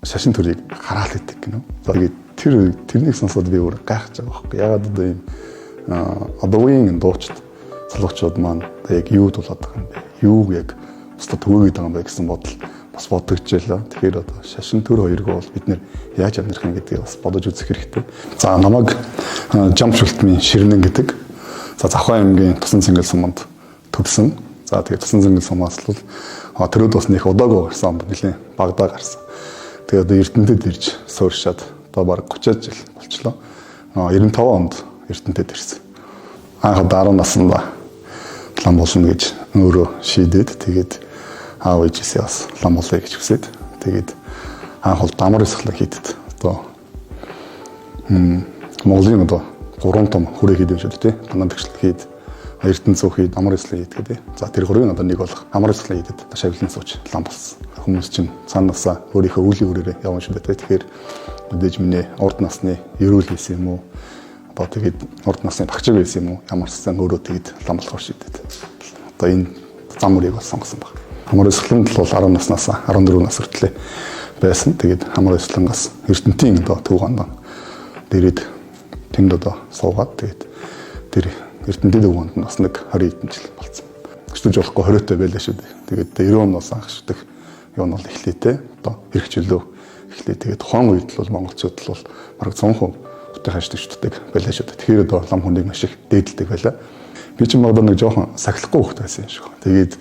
Шашин төрийг хараал идэг гинэ. За тэгээд тэрнийг сонсоод би өөр гайхаж байгаа байхгүй. Ягаад одоо ийм одоо үеийн дуучид залуучууд маань одоо яг юу тулаад байгаа юм бэ? Юуг яг бусдад түгээгээд байгаа юм бэ гэсэн бодол бас бодогдчихлаа. Тэгэхээр одоо шашин төр хоёрыг бол бид нэр яаж амьдрах юм гэдгийг бас бодож үзэх хэрэгтэй. За намайг Жам шүлтмийн Ширнэн гэдэг. За Завхаа аймгийн Тусан Цэнгэл суманд төрсөн. За тэгээд Тусан Цэнгэл сумаас л төрөөд бас нэг удаагүй гарсан, нэлийн багадаа гарсан. Тэгээд одоо Эрдэнэтэд ирж суурьшаад одоо бараг 30 жил болчлоо. 95 онд Эрдэнэтэд ирсэн. Анх одоо 10 наснда лам болно гэж өөрөө шийдээд, тэгээд аав ээжээсээ бас лам болъё гэж хүсээд, тэгээд анх бол дамар ёслол хийдэд одоо Монголын одоо гурван том хүрээ хийдэг юм шүү дээ, тий. Дандан тэгшлэг хийд, Эрдэнэ цөөх хийд, амар ёслол хийдэг тий. За тэр гурвын одоо нэг болох амар ёслол хийдэд шавлан сууж лам болсон. Хүмүүс чинь цаанаасаа өөрийнхөө үлийн хүрээрээ явна шүү дээ, тий. Тэгэхээр мэдээж миний урд насны эрүүл хийсэн юм уу? Одоо тэгээд урд насны багчиг байсан юм уу? Ямар ч сан өөрөө тэгээд лам болохоор шийдээд. Одоо энэ зам мөрийг бол сонгосон баг. Амар ёслолонд бол 10 наснаас 14 нас хүртлээр байсан. Тэгээд амар ёслонгоос Эрдэнтийн одоо төв гандан дээрээд тэнд одоо суугаад, тэгээд тэр Эрдэнтийн төв ганданд бас нэг 20 хэдэн жил болцсон. Өчтөж болохгүй 20-той байлаа шүү дээ. Тэгээд 90 оноос анх шүтэх юу нь бол эхлэе те. Одоо эрх чөлөө эхлэе. Тэгээд тухайн үед л бол монголчууд л бол бараг 100% бүтэн хашдаг шүтдэг байлаа шүү дээ. Тэгэхээр одоо лам хүнийг маш их дээдэлдэг байлаа. Би ч магадгүй нэг жоохон сахилахгүй хөхт байсан юм шиг. Тэгээд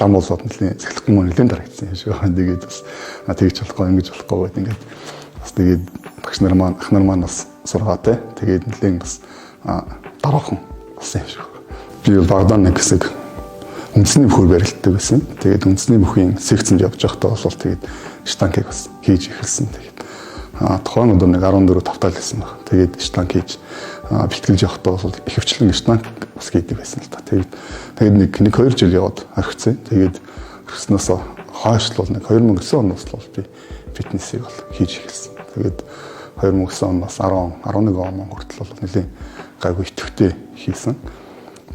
лам болоод нэлийн сахилахгүй мөн нэлийн дарагдсан юм шиг. Тэгээд бас тэгж болохгүй, ингэж болохгүй гэдэг ингээд бас тэгээд багш нар маань, ах нар маань бас сургаа те. Тэгээд нэлийн бас дараахан болсон юм шиг. Би бол багадаа нэг хэсэг үндэсний бөхөр барилддаг байсан. Тэгээд үндэсний бөхийн секцэнд явж байхдаа бол тэгээд штанкийг бас хийж эхэлсэн. Тэгээд тухайн одоо нэг 14 тавтаал байсан баг. Тэгээд штанг хийж бэлтгэлж явахдаа бол ихэвчлэн штанг бас хийдэг байсан л та. Тэгээд нэг 2 жил яваад орхисон. Тэгээд орхисноос хойш л бол нэг 2009 оноос л бол би фитнесийг бол хийж эхэлсэн. Тэгээд 2009 оноос 10 11 он хүртэл бол нэлийн гайгүй идэвхтэй хийсэн.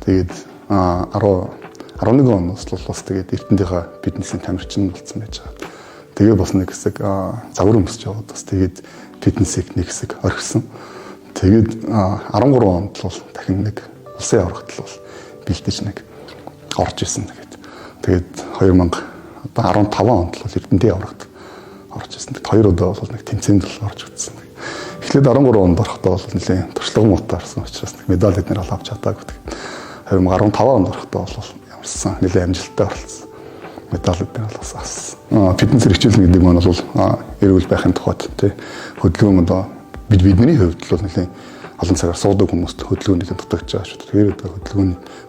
Тэгээд 10 11 оноос л бас тэгээд Эрдэнтийнхаа фитнесийн тамирчин болсон байж байгаа. Тэгээ бас нэг хэсэг загвар өмсөж яваад бас тэгээд фитнесийг нэг хэсэг орхисон. Тэгээд 13 онд л бол дахин нэг улсын аврагт л бол бэлдэж нэг орж исэн. Тэгээд 2015 онд л бол Эрдэнтийн аврагт орж исэн. Тэгээд хоёр удаа бол нэг тэмцээнд л орж үзсэн. Эхлээд 13 онд орохдоо бол нэлээд туршлага муутай орсон учраас нэг медаль эднэр бол авч чадаагүй. 2015 онд орохдоо бол ямарсан нэлээд амжилттай оролцсон. Медаль эднэр бол бас авсан. Фитнес хэрэгжүүлнэ гэдэг нь бол эрүүл байхын тухайд тий хөдөлгөөн одоо бидний хувьд л бол нэлээд олон цагаар суудаг хүмүүст хөдөлгөөн нэлээд дутагдж байгаа шүү дээ. Тэгэхээр одоо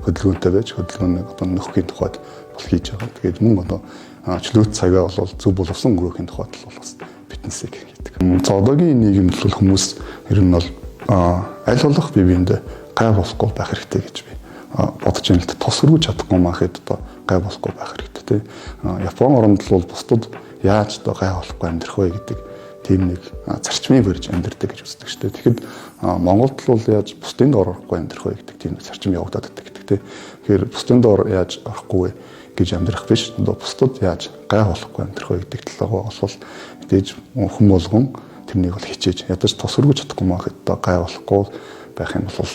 хөдөлгөөнтэй байж хөдөлгөөнийг одоо нөхөхийн тухайд бол хийж байгаа. Тэгээд мөн одоо чөлөөт цагаа бол зөв боловсон өнгөрөөхийн тухайд л бас фитнесийг хийдэг. За одоогийн нийгэмд бол хүмүүс ер нь бол аль болох бие биендээ гай болохгүй байх хэрэгтэй гэж би бодож байна л да. Тос өргөж чадахгүй махэд одоо гай болохгүй байх хэрэгтэй тий. Япон оронд л бол бусдад яаж одоо гай болохгүй амьдрах вэ гэдэг тийм нэг зарчмыг барьж амьдрдаг гэж үздэг шүү дээ. Тэгэхэд Монголд л бол яаж бусдын доор орохгүй амьдрах вэ гэдэг тийм зарчим явагдаад байдаг гэдэг тий. Тэгэхээр бусдын доор яаж орохгүй вэ гэж амьдрах биш. Одоо бусдад яаж гай болохгүй амьдрах вэ гэдэг талаар бол мэдээж хүн болгон тэрнийг бол хичээж ядаж тос өргөж чадахгүй маа хэд одоо гай болохгүй байх юм бол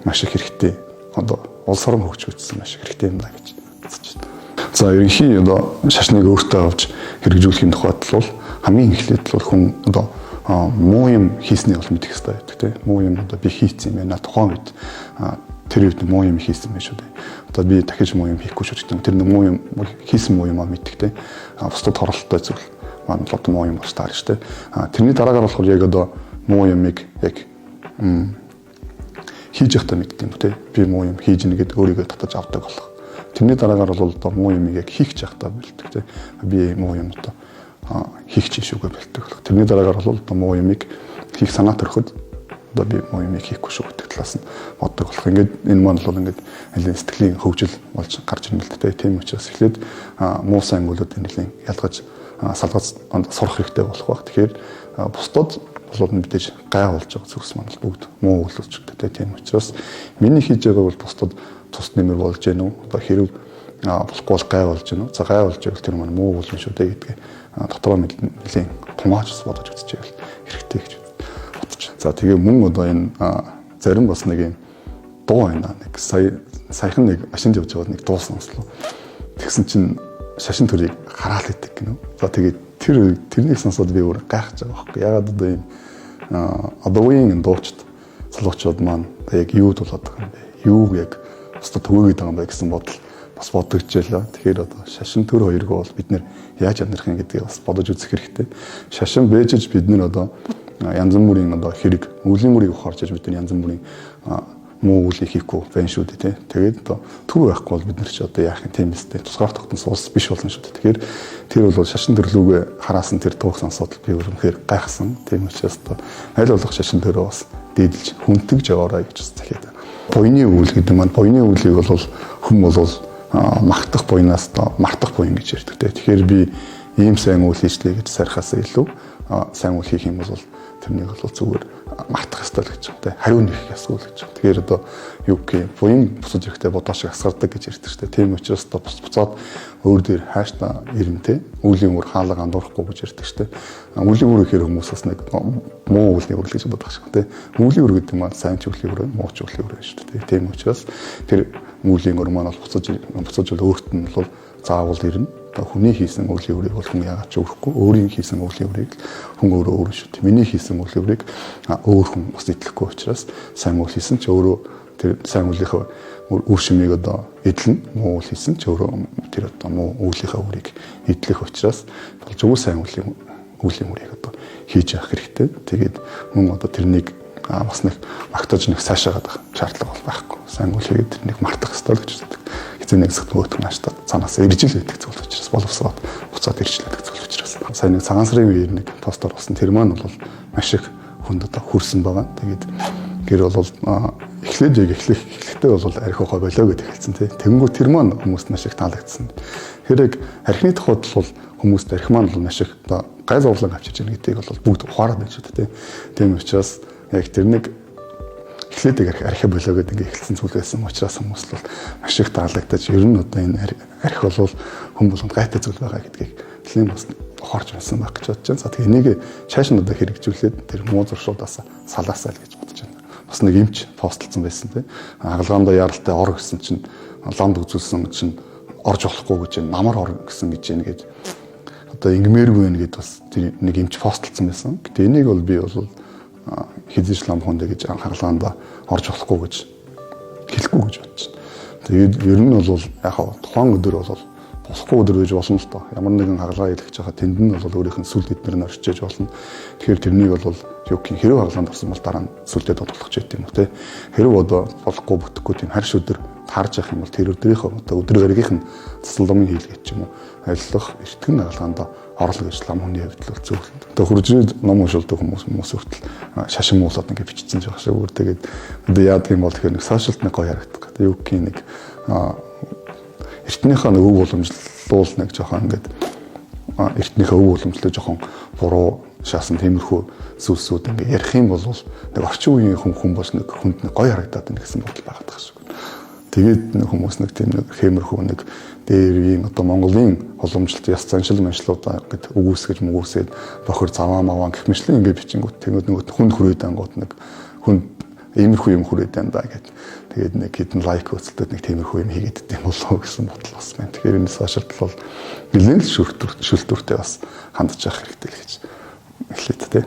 маш их хэрэгтэй. Одоо улс орон хөгжигдсөн маш их хэрэгтэй юм да гэж үзэж байна. За ерөнхий одоо шашныг өөртөө авч хэрэгжүүлэхийн тухайд бол хамгийн эхлээд л хүн одоо муу юм хийснийг бол мэдэх хэрэгтэй байдаг тийм. Муу юм одоо би хийцэн юм байна. Тухайн үед тэр үед муу юм хийсэн байх шүү дээ. Одоо би дахиж муу юм хийхгүй шүү гэдэг. Тэр муу юм хийсэн муу юм а мэдэх тийм. Бусдад хоролттой зүйл маань бол одоо муу юм болж таарна шүү дээ. Тэрний дараагаар болохоор яг одоо муу юмыг яг хийж явахдаа мэддэг юм тий. Би муу юм хийж ийнэ гэд өөрийгөө татаж авдаг болох. Тэрний дараагаар бол одоо муу юмыг яг хийх чахтаа бэлдэг тий. Би муу юм одоо хийх чинь шүүгээ бэлдэг болох. Тэрний дараагаар бол одоо муу юмыг хийх санаа төрөхөд одоо би муу юмыг хийхгүй шүү гэдэг талаас нь боддог болох. Ингээд энэ маань бол ингээд нэлээд сэтгэлийн хөгжил болж гарч ирнэ л дээ. Тийм учраас эхлээд муу сайн үйлүүдийг нэлээд ялгаж салгаж сурах хэрэгтэй болох байх. Тэгэхээр бусдад болоод мэдээж гай болж байгаа зүйлс маань бол бүгд муу үйл өгчтэй. Тийм учраас миний хийж байгааг бол бусдад тус нэмэр болж гэнэ үү? Одоо хэрэг болохгүй бол гай болж гэнэ үү? За гай болж байвал тэр маань муу үйл юм шүү дээ гэдгээ дотроо нэлийн тунгааж бас бодож үзчихвэл хэрэгтэй гэж бодож. За тэгээ мөн одоо энэ зарим бас нэг юм дуу байна. Нэг сая саяхан нэг машинд явж байгаад нэг дуу сонслоо. Тэгсэн чинь шашин төрийг хараал идэг гинэ. За тэгээд тэрнийг сонсоод би өөр гайхаж байгаа байхгүй. Ягаад одоо ийм одоо үеийн дуучид залуучууд маань яг юу тулаад байгаа юм бэ? Юуг яг бусдад түгээгээд байгаа юм бэ гэсэн бодол бас бодогдчихлаа. Тэгэхээр одоо шашин төр хоёргоо бол бид нэр яаж амьдрах юм гэдгийг бас бодож үзэх хэрэгтэй. Шашин бэжж бид нэр одоо янз бүрийн одоо хэрэг, өвлийн мөрийг ухаарч бид нар янз бүрийн муу үйлийг хийхгүй байна шүү дээ, тий. Тэгээд одоо төр байхгүй бол бид нар чи одоо яах юм, тийм үстэй. Тусгаар тогтсон улс биш болно шүү дээ. Тэгэхээр тэр бол шашин төрлүүгээ хараасан тэр туух сонсоод би үнэхээр гайхсан. Тийм учраас одоо аль болох шашин төрөө бас дээдэлж хүнтгэж яваарай гэж бас захиад байна. Буйны үйл гэдэг маань буйны үйлийг бол хүн бол магтах буйнаас мартах буян гэж ярьдаг, тий. Тэгэхээр би ийм сайн үйл хийчлээ гэж сархаас илүү сайн үйл хийх юм бол тэрнийг бол зүгээр мартах ёстой л гэж байна те. Хариу нэх ёсгүй л гэж байна. Тэгэхээр одоо юу гэх юм, буян бусад эрэхтэй бодоо шиг асгардаг гэж ярьдаг шүү дээ. Тийм учраас одоо бус буцаад өөр дээр хайштай ирнэ те. Үлийн үр хаалга андуурахгүй гэж ярьдаг шүү дээ. Үлийн үр гэхээр хүмүүс бас нэг муу үлийн үр л гэж боддог шиг те. Үлийн үр гэдэг маань сайн ч үлийн үр, муу ч үлийн үр шүү дээ. Тийм учраас тэр үлийн үр маань бол буцаж бол өөрт нь бол заавал ирнэ. Хүний хийсэн үлийн үрийг бол хүн яагаад ч өрөхгүй, өөрийн хийсэн үлийн үрийг хүн өөрөө өрнө шүү дээ. Миний хийсэн үлийн үрийг өөр хүн бас идлэхгүй учраас сайн үйл хийсэн ч өөрөө тэр сайн үлийнхээ үр шимийг одоо эдлэнэ, муу үйл хийсэн ч өөрөө тэр одоо муу үйлийнхээ үрийг эдлэх учраас болж өгөө сайн үлийн үрийг одоо хийж явах хэрэгтэй. Тэгээд мөн одоо тэрнийг бас нэг магтаж нэг цаашаагаад шаардлага бол байхгүй. Сайн үйл хийгээд тэрнийг мартах ёстой л гэж үздэг. Эзэн нэг хэсэгт нөгөөх нь ааштай цаанаас ирж л байдаг зүйл учраас боловсроод буцаад ирж л байдаг зүйл учраас. Сайн нэг цагаан сарын үеэр нэг пост оруулсан. Тэр маань бол маш их хүнд одоо хүрсэн байгаа. Тэгээд гэр бол эхлээд яг эхлэхдээ бол арх ухаа болоо гэдээ хэлсэн тий. Тэнгүү тэр маань хүмүүст маш их таалагдсан. Тэгэхээр яг архины тухайд бол хүмүүст арх маань бол маш их одоо гай зовлон авчирч байгаа гэдгийг бол бүгд ухаарад байна шүү дээ тий. Тийм учраас яг тэр нэг эхлээд яг архи болоо гэдэг ингээ эхэлсэн зүйл байсан учраас хүмүүс бол маш их таалагдаж, ер нь одоо энэ архи бол хүн болгонд гайтай зүйл байгаа гэдгийг нэлийн бас ухаарч байсан байх гэж бодож байна. За тэгээ энийг чааш нь одоо хэрэгжүүлээд тэр муу зуршуудаас салаасаа л гэж бодож байна. Бас нэг эмч постлцсан байсан тий. Хагалгаандаа яралтай ор гэсэн чинь ламд үзүүлсэн чинь орж болохгүй гэж байна. Намар ор гэсэн гэж байна гэж одоо ингэмээргүй байна гэд бас тэр нэг эмч постлцсан байсан. Гэтэ энийг бол би бол хизээч лам хүндэ гэж хагалгаанд орж болохгүй гэж хэлэхгүй гэж бодож байна. Тэгээд ер нь бол яг тухайн өдөр бол болохгүй өдөр гэж болно л доо. Ямар нэгэн хагалгаа хийх гэж байгаа тэнд нь бол өөрийнх нь сүлд эднэр нь орчиж болно. Тэгэхээр тэрнийг бол юу гэх хэрэг хагалгаанд орсон бол дараа нь сүлдээ тодорлох ч гэдэм юм уу те. Хэрэг одоо болохгүй бүтэхгүй тийм харш өдөр таарж явах юм бол тэр өдрийнхөө одоо өдөр гаригийнх нь цэцэл домын хийлгээ ч юм уу ажиллах эртгэн хагалгаанд орлоо гэж лам хүний хувьд л зөв. Одоо хуржрээд ном уншуулдаг хүмүүс хүртэл шашин муулаад ингэ бичсэн ч байх шиг өөр. Тэгээд одоо яадаг юм бол тэгэхээр нэг сошиалд нэг гоё харагдах гэдэг. Юу гэх нэг эртнийхээ нэг өв уламжлуул нэг жоохон ингээд эртнийхээ өв уламжлал жоохон буруу шаасан тиймэрхүү зүйлсүүд ингээ ярих юм бол нэг орчин үеийн хүн бас нэг хүнд нэг гоё харагдаад байна гэсэн бодол байгаад байгаа шиг. Тэгээд нэг хүмүүс нэг тийм нэг хэмэрхүү нэг дээр ийм одоо Монголын уламжлалт яс заншил маншлуудаа гэд үгүйсгэж мөгөөсөөд бохор заваа маваа гэх мэтлэн ингээ бичингүүт тэнгүүд нөгөө хүнд хүрээд ангууд нэг хүнд иймэрхүү юм хүрээд байна да гэд. Тэгээд нэг хэдэн лайк үзэлтүүд нэг тиймэрхүү юм хийгээд идэм болоо гэсэн бодол бас байна. Тэгэхээр энэ сошиалд бол нэлээд л шүлтүртэй бас хандж явах хэрэгтэй л гэж хэлээд тэ.